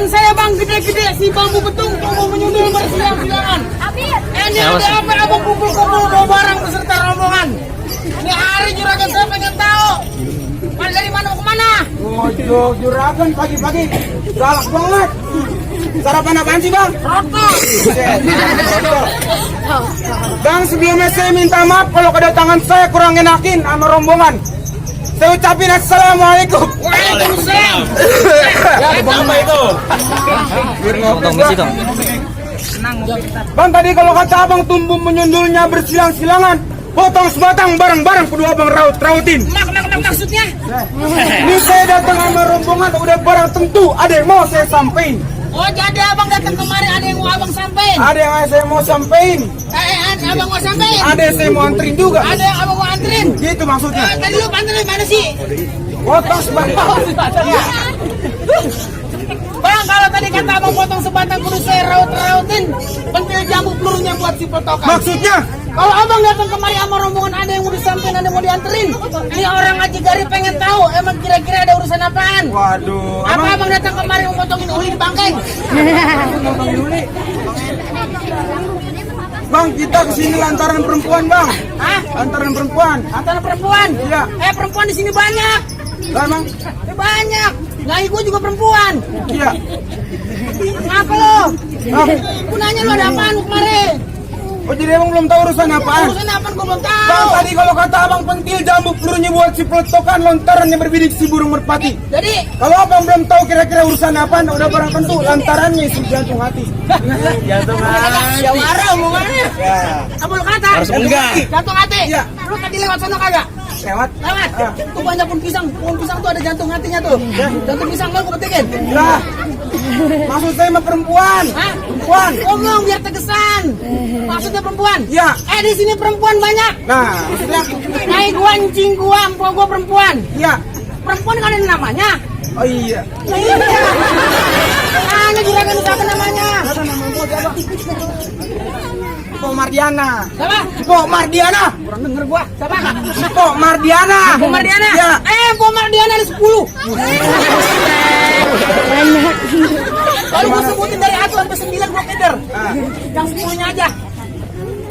Teman saya bang gede-gede si bambu betung mau menyundul bersilang-silangan. Ini ada apa abang kumpul-kumpul bawa barang beserta rombongan. Ini hari juragan saya pengen tahu. Pan dari mana mau kemana? Oh, juragan pagi-pagi galak banget. Sarapan apaan sih bang? Rokok. Bang, sebelumnya saya minta maaf kalau kedatangan saya kurang enakin sama rombongan. Saya ucapin assalamualaikum. Waalaikumsalam. Apa itu? Bang, tadi kalau kata abang tumbuh menyundulnya bersilang-silangan, potong sebatang bareng-bareng kudu abang raut-rautin. Maksudnya? Ini saya datang sama rombongan udah barang tentu ada yang mau saya sampein. Oh jadi abang datang kemarin ada yang mau abang sampein? Ada yang saya mau sampein. Abang mau sampein? Ada yang saya mau anterin juga. Ada yang abang mau anterin? Gitu maksudnya. Tadi lu anterin mana sih? Potong sebatang. Bang, kalau tadi kata abang potong sebatang kudu saya raut-rautin pentil jambu pelurunya buat si potokan. Maksudnya? Kalau abang datang kemari sama rombongan ada yang mau disampein, ada yang mau dianterin. Ini orang Haji Gari pengen tahu emang kira-kira ada urusan apaan. Waduh. Apa abang datang kemari mau potongin uli di bangkeng? Bang, kita kesini lantaran perempuan bang. Hah? Lantaran perempuan. Antara perempuan? Iya. Perempuan di sini banyak. Lah bang. Banyak. Nyai gue juga perempuan. Iya. Ngapa lo? Ah, Gue nanya lo ada apaan lu kemarin? oh jadi emang belum tahu urusan apaan? Urusan apaan gue belum Bang, tahu. tadi kalau kata abang pentil jambu pelurunya buat si pelotokan lontaran yang berbidik si burung merpati. Jadi Kalau abang belum tahu kira-kira urusan apaan, udah barang tentu lantarannya si jantung hati. Jantung hati. ya marah omongannya. Ya. Apa lu kata? Harus enggak. Jantung hati. Iya. Lu tadi lewat sana kagak? Lewat. Lewat. Tuh banyak pohon pisang tuh ada jantung hatinya tuh. Jantung pisang mau gue petikin. Lah. Maksud saya mah perempuan. Hah? Perempuan. Ngomong biar tegesan. Maksudnya perempuan? Iya. Di sini perempuan banyak. Nah, maksudnya Naik gua anjing gua, empok gua perempuan. iya. Perempuan kan ada namanya. Oh iya. Nah, iya. Mana juragan lu siapa namanya? Siapa nama gua siapa? Pok Mardiana. Siapa? Pok Mardiana. Kurang denger gua. Siapa? Pok Mardiana. Pok Mardiana? Iya. Pok Mardiana ada 10. Banyak. Kalau gua sebutin dari 1 sampai 9 gua keder. Yang 10-nya aja.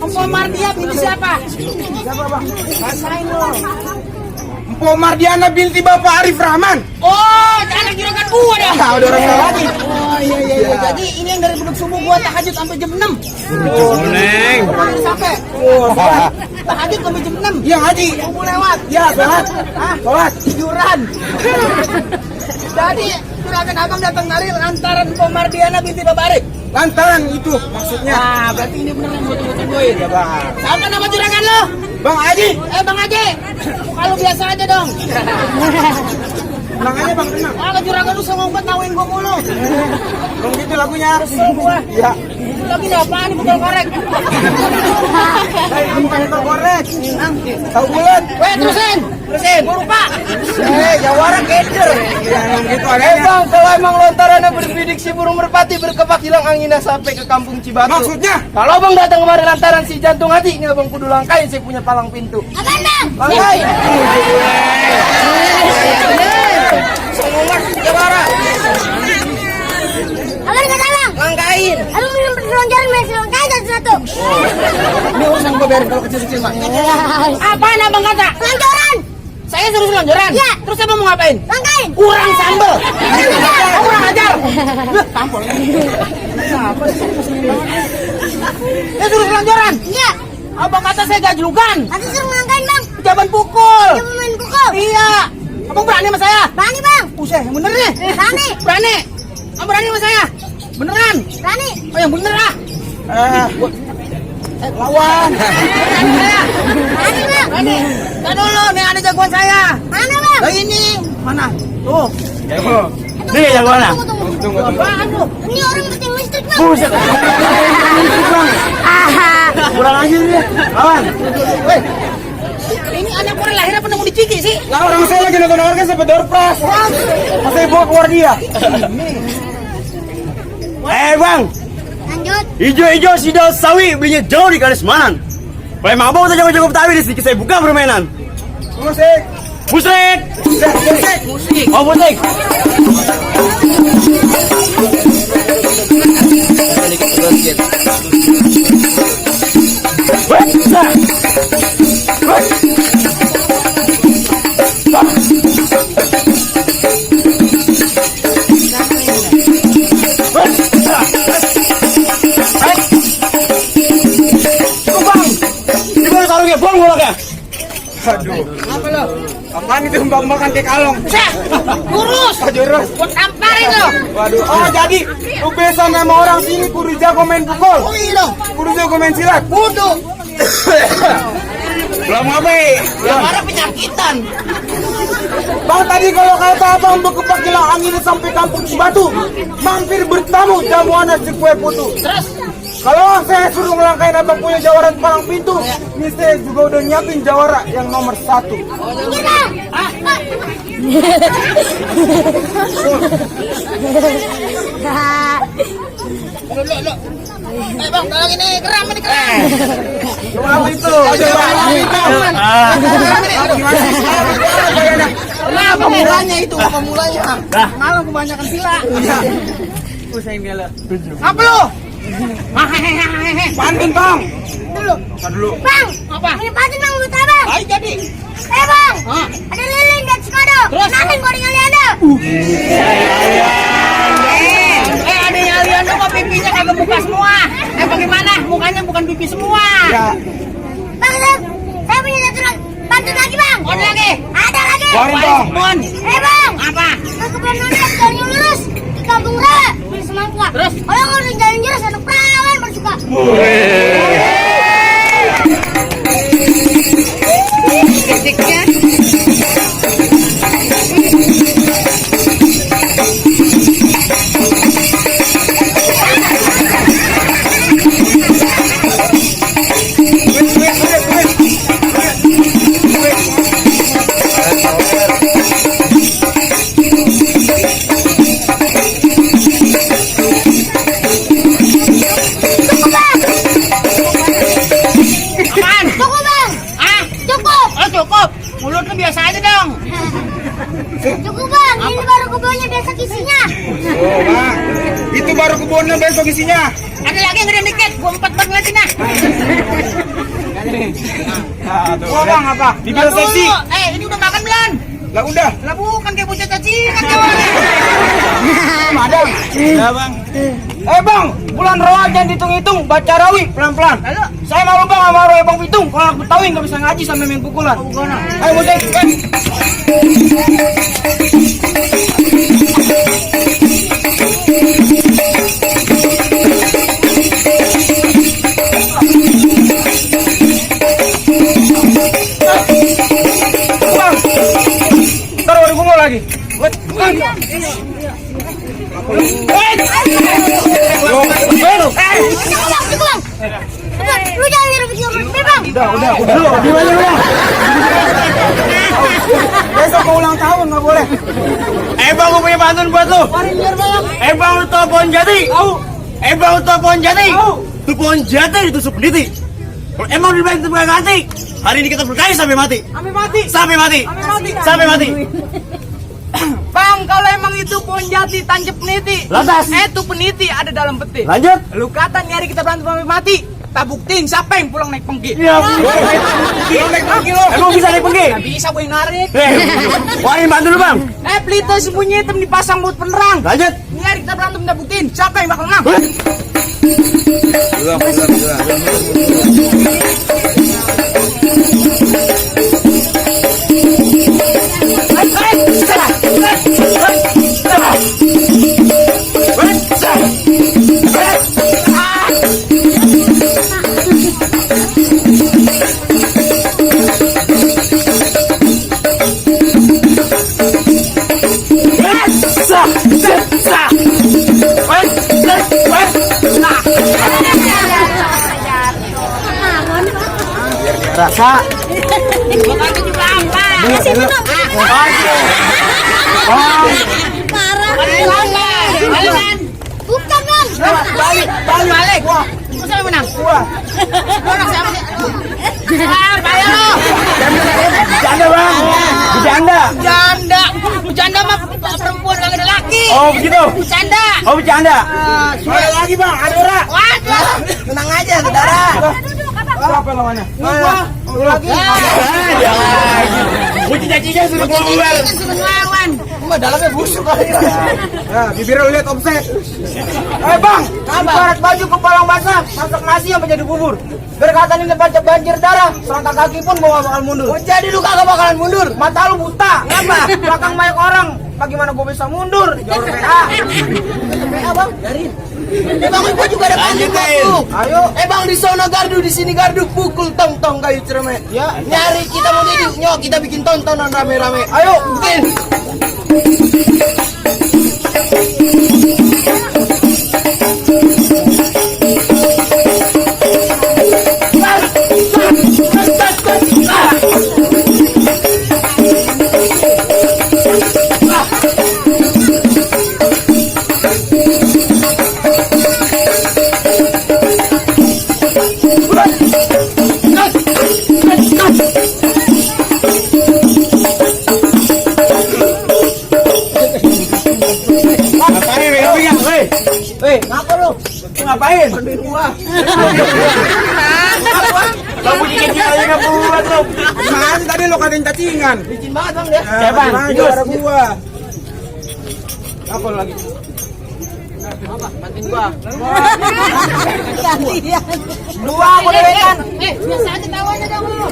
Pok Mardiana binti siapa? Siapa bang? Rasain lo. Pok Mardiana binti Bapak Arif Rahman. Oh, anak juragan gua dah. Ah, udah orang tua lagi. Oh iya. Jadi ini yang dari beduk subuh gua tahajud sampai jam 6. Neng. Sampai Oh, sholat. tahajud sampai jam 6. Iya ngaji. Subuh lewat. Iya, sholat. Sholat. Tiduran. Jadi juragan abang datang dari lantaran Pok Mardiana binti Bapak Arif. Lantaran itu maksudnya. Nah, berarti ini bener yang gue tungguin. Ya bang. Siapa nama juragan lo? Bang Haji. Bang Haji. Kalau biasa aja dong. Tenang aja bang, tenang. Juragan lu songong banget tawain gua mulu. Bang gitu lagunya. Kesel gua. Iya. Lagi nih apaan nih bekal korek? Bukan itu korek. Tahu bulat. Terusin. Gua lupa. Jawara keder. Ya emang gitu adanya. Bang, kalau emang lontarannya berbidik si burung merpati berkepak hilang anginnya sampai ke kampung Cibatu. Maksudnya? Kalau abang datang kemari lantaran si jantung hati, ini abang kudu langkain saya punya palang pintu. Apaan bang? Langkain. Songongan Jawara. Abang nggak salah. Langkain. Abang minum perselonjaran masih langkai satu-satu. Ini urusan gue beres kalau kecil-kecil bang. Apaan abang kata? Selonjoran. Saya suruh selonjoran? Iya. Terus abang mau ngapain? Langkain. Kurang sambel. Kurang ajar. Tampol. Saya suruh selonjoran? Iya. Abang kata saya gajlukan. Nanti suruh langkain bang. Jaban pukul. Jaban pukul? Iya. Abang berani sama saya? Berani bang. Usah, yang bener nih. Berani. Berani. Abang berani sama saya? Beneran? Berani. Oh yang bener lah. Lawan. Berani bang. Berani. Tadi dulu nih ada jagoan saya. Mana bang? Lah ini. Mana? Tuh. Nih yang mana? Tunggu. Apaan lu? Ini orang mesti listrik bang. Buset. Kurang aja dia. Lawan. Weh, Ini anak orang lahir apa nemu di Ciki sih? lah orang saya lagi nonton organ sampai dorpras. Masa bawa keluar dia. Bang. Lanjut. Ijo-ijo si daun sawi belinya jauh di Kalis Manan. Boleh mabok atau jago-jago Betawi di sedikit saya buka permainan. Musik. Musik. Musik. Oh musik. Waduh. Apa lo? Apaan itu mbak makan kayak kalong? Kurus. Jurus. Buat tamparin lo. Waduh. Oh jadi lu biasa nama orang sini kudu jago main pukul. Oh iya dong. Kudu jago main silat. Kudu. Belum apa? Yang orang penyakitan. Bang tadi kalau kata abang berkepak kilang angin sampai kampung Cibatu, mampir bertamu jamuan si kue putu. Terus? Kalau saya suruh ngelangkain abang punya jawara palang pintu, ini saya juga udah nyiapin jawara yang nomor 1. Lo. Bang, tolong ini keram ini keram. Apa itu? Nah, pemulanya itu, pemulanya. Malam kebanyakan sila. Apa lo? Pantun bang. Dulu. Dulu. Bang, Apa? ini pasti bang menurut abang. Baik jadi. Bang, Hah? ada lilin dan sekodo. Terus? Nanti gorengan ada. Adanya Aliando kok pipinya kagak buka semua. Bagaimana? Mukanya bukan pipi semua. Ya. Bang, saya punya satu pantun lagi bang. Ada lagi? Ada lagi. Baru bang. Mon. Bang, Apa? ke kebun nulis dan lulus di kampung Rawa beli semangka. Terus? Kalau ngurus jalan jelas anak perawan bersuka. Titiknya. Apaan? Cukup bang. Ah, Cukup. oh cukup. Mulut lu biasa aja dong. Cukup bang. Ini baru kebunnya besok isinya. Oh bang. Itu baru kebunnya besok isinya. Ada lagi yang gede dikit. Gua 4 bang ngeliatin ah. Oh bang apa? Bibir Lah seksi. dulu. Ini udah makan belum? Lah udah. Lah bukan kayak bocah cacingan kawan. Ada. Ya bang. Bang, bulan Rawa jangan dihitung-hitung, baca rawi pelan-pelan. Lalu? Saya malu bang sama Rawi Bang Pitung. Kalau anak Betawi nggak bisa ngaji sampai main pukulan. Ayo musik. Bang, taruh di bunga lagi. Cukup bang. Lu jangan nyerupin bang. Udah. Gimana udah? Besok mau ulang tahun nggak boleh. Bang, gue punya pantun buat lu. Bang, lu tau pohon jati? Bang, lu tau pohon jati? Itu pohon jati ditusuk peniti. Kalau emang dibilang itu bukan ganti, hari ini kita berkali sampai mati. Sampai mati. Bang, kalau emang itu pohon jati tancap peniti. Lantas? Itu peniti ada dalam peti. Lanjut. Lu kata nyari kita berantem sampai mati. Tak buktiin siapa yang pulang naik pengki. Iya. Naik pagi lo. Emang bisa naik pergi? Gak bisa gue yang narik. Wah, ini bantu dulu bang. Pelita sembunyi hitam dipasang buat penerang. Lanjut. Nyari kita berantem tak buktiin siapa yang bakal menang. Rasa. Makanya juga apa? Kasih minum. Parah. Balik. Bukan bang. Balik. Wah, siapa yang menang? Gua orang siapa sih? Bayar lo. Bercanda bang. Bercanda mah perempuan kagak ada laki. Oh begitu. Bercanda. Ada lagi bang, ada orang. Waduh. Tenang aja, saudara. Siapa lawannya? Lu lagi. Cici-cici sudah keluar. Suruh ngelawan. Dalamnya busuk kali ya. Ya, bibir lu lihat offset. Bang, ibarat baju kepalang basah, masak nasi yang menjadi bubur. Berkata ini baca banjir darah, selangkah kaki pun gua gak bakal mundur. Oh, jadi lu kagak bakalan mundur? Mata lu buta, kenapa? Belakang banyak orang, bagaimana gua bisa mundur? Jalur PA. PA bang, biarin. Bang, gua juga ada Lanjutin. bantu. Ayo. Bang, di sana gardu, di sini gardu, pukul tong kayu cerme. Ya. Nyari kita mau didik, nyok kita bikin tontonan rame-rame. Ayo. Bikin. Ngapain, weh? Weh, ngapa lu? Ngapain? Bantuin gua. Kamu dikit aja nggak buat lo. Gimana tadi lo katain cacingan? Licin banget bang dia. Ya, Bang. Gimana Terus. juara gua? Apa lo lagi? Apa? Bantuin gua. Gantian. Dua aku dewetan. Biasa aja tawanya dong lu.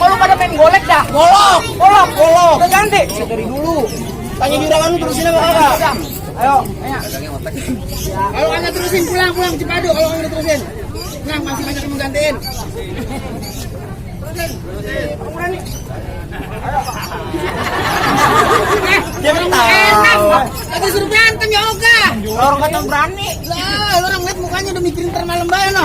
Kalau pada main golek dah. Golok. Udah ganti. Dari dulu. Tanya juragan lu terusin apa kagak? Ayo. Kalau anda terusin pulang Cipadu, kalau anda terusin. Nah, masih banyak yang mau gantiin. Dia tahu. Enak, lagi suruh berantem ya Oga. Orang kata berani. Lah, lu orang lihat mukanya udah mikirin ntar malam bayar no.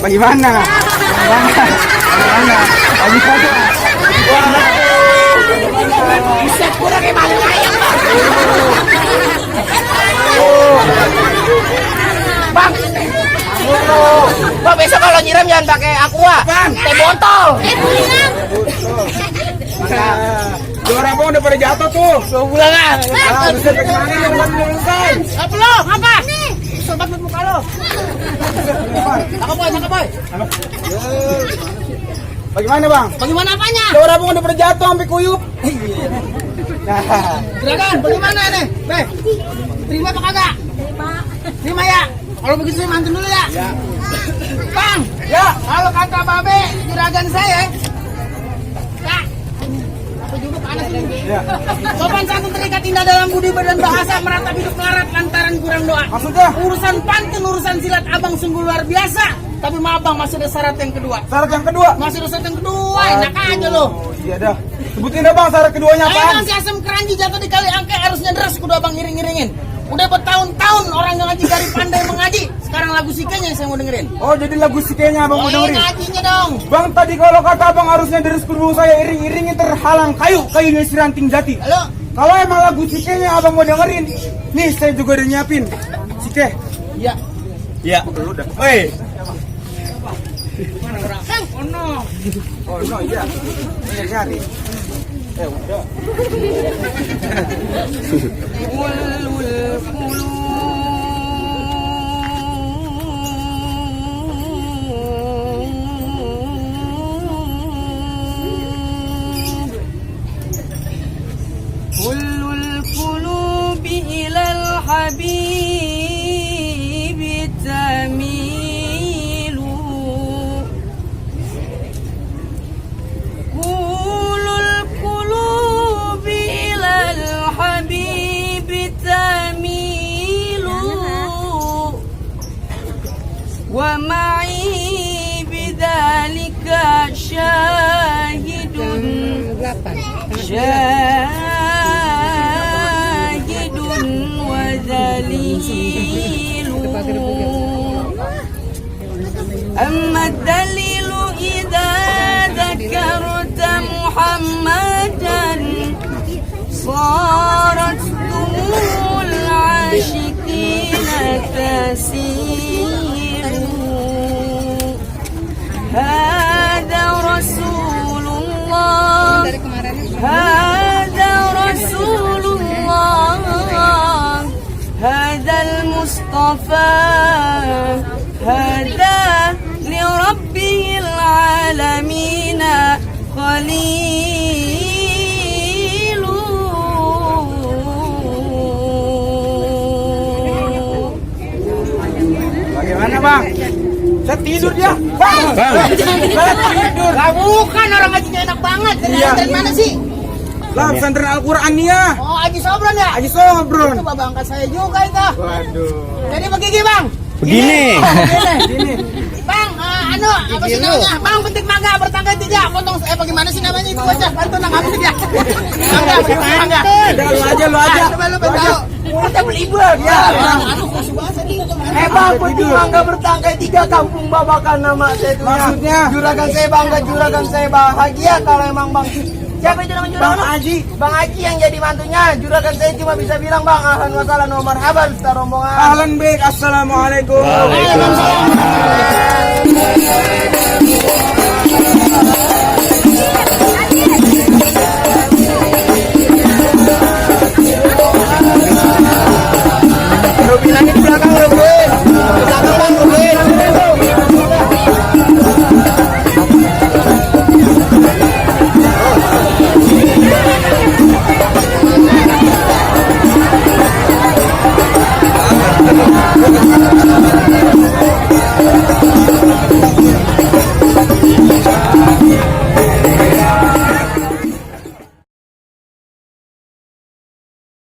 Bagaimana? Bagaimana? Lagi satu. Bisa kurang kayak maling ayam bang. Bang, besok kalau nyiram jangan pakai aqua. Teh botol. Juara abang udah pada jatuh tuh. Pulang Bisa bagaimana yang belum selesai? Apa lo? Apa? Sobat muka lo. Cakep boy. Bagaimana bang? Bagaimana apanya? Juara abang udah pada jatuh sampai kuyup. Nah, Juragan, bagaimana nih? Beh, terima apa kagak? Terima ya. Kalau begitu saya mantun dulu ya. Bang, ya. kalau kata Babe, juragan saya. Ya. Apa juga panas ini? Ya. Sopan santun terikat indah dalam budi badan bahasa meratapi hidup melarat lantaran kurang doa. Maksudnya? Urusan pantun, urusan silat abang sungguh luar biasa. Tapi maaf bang, masih ada syarat yang kedua. Syarat yang kedua. Masih ada syarat yang kedua, enak aja lo. Iya dah. Sebutin dah bang syarat keduanya Ayo apaan? bang, si asam keranji jatuh di kali angke harusnya deras kudu abang iring-iringin. Udah bertahun-tahun orang yang ngaji dari pandai mengaji. Sekarang lagu sikenya yang saya mau dengerin. Oh jadi lagu sikenya abang mau dengerin? Ngajinya dong. Bang tadi kalau kata abang harusnya dari kudu saya iring-iringin terhalang kayunya si ranting jati. Halo. Kalau emang lagu sikenya abang mau dengerin, nih saya juga udah nyiapin. Sike. Iya. Ya. Woi. Kang, oh no. Oh no iya. Ini nyari. Udah. كل القلوب إلى الحبيب تميل كل القلوب إلى الحبيب تميل ومعي بذلك شاهد syahidun wa dalilu. Amma dalilu idza dzakarta Muhammadan صارت دموع العاشقين تسيل. هذا رسول الله هذا رسول الله هذا المصطفى هذا لربه العالمين خليل. Bagaimana bang? Saya tidur dia. Bang. Tidur. Lah bukan, orang ngajinya enak banget. Iya. Dari mana sih? Lah pesantren Al-Quran nih ya. Oh, Haji Sobron ya? Haji Sobron. Coba angkat saya juga itu. Waduh. Jadi begini bang. Begini. Gini. Bang, apa sih namanya? Bang, petik mangga bertangga 3. Potong, bagaimana sih namanya itu aja? Bantu nang apa sih dia? Mangga, petik mangga. Udah, lu aja. Coba lu tahu. Kita belibet ya. Aduh, khusyuk banget ini. Bang, petik mangga bertangkai 3 kampung Babakan nama saya itu. Maksudnya? Juragan saya bangga, juragan saya bahagia kalau emang bang. Siapa itu namanya juragan? Bang Haji. Bang Haji yang jadi mantunya. Juragan saya cuma bisa bilang bang, ahlan wa sahlan wa marhaban setelah rombongan. Ahlan baik. Assalamualaikum. Waalaikumsalam.